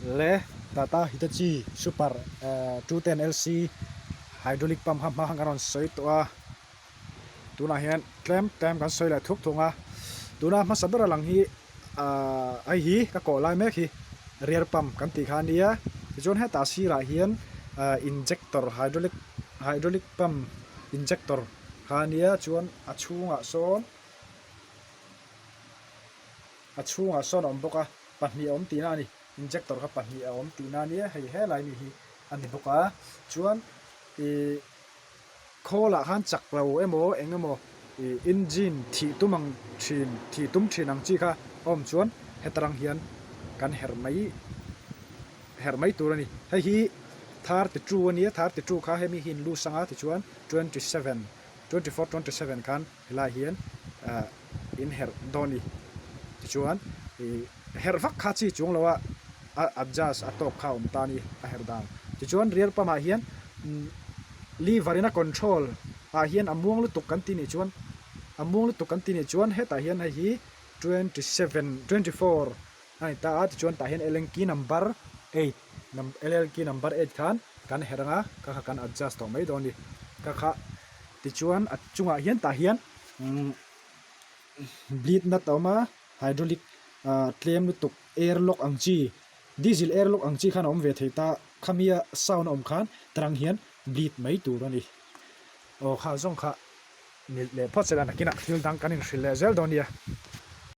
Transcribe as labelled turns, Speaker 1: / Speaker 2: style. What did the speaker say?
Speaker 1: Le Tata Hitachi Super 210 LC hydraulic pump kha hma khan kan rawn sawi tawh a tunah hian tlem tlem kan sawi leh thuk thung a tuna hmasa ber a lang hi ahh hei hi ka kawh lai mek hi rear pump kan tih kha a nia tichuan hetah sirah hian ahh injector hydraulic hydraulic pump injector kha a nia chuan a chhungah sawn a chhungah sawn a awm bawk a pahnih a awm tihna a ni injector kha pahnih a awm tihna a nia hei helai mi hi a ni bawk a chuan ihh khawl ah khan chak lo emaw eng emaw ih engine thih tum ang thin thih tum thin ang chi kha a awm chuan heta rang hian kan herh mai herh mai tur a ni hei hi 32 a nia 32 kha hemi hi in loose anga tichuan 27 24 27 khan helaiah hian ah in herh dawn a ni tichuan ih herh vak kha chi chuang lo a a adjust a tawk kha a awm ta a ni a herh dan tichuan rear pump ah hian lever in a control ah hian a muang lutuk kan tih nih chuan a muang lutuk kan tih nih chuan hetah hian hei hi 27 24 a ni ta a tichuan tah hian L N key number 8 L L key number 8 khan kan herh anga kha kha kan adjust tawh mai dawn a ni kha kha tichuan a chungah hian tah hian umm bleed nut a awm a hydraulic ah tlem lutuk air lock ang chi diesel air lock ang chi khan a awm ve thei ta khamia sound a awm khan tarang hian bleed mai tur a ni aw kha zawng kha milh leh phawt sela nakinah thil dang kan inhrilh leh zel dawn nia.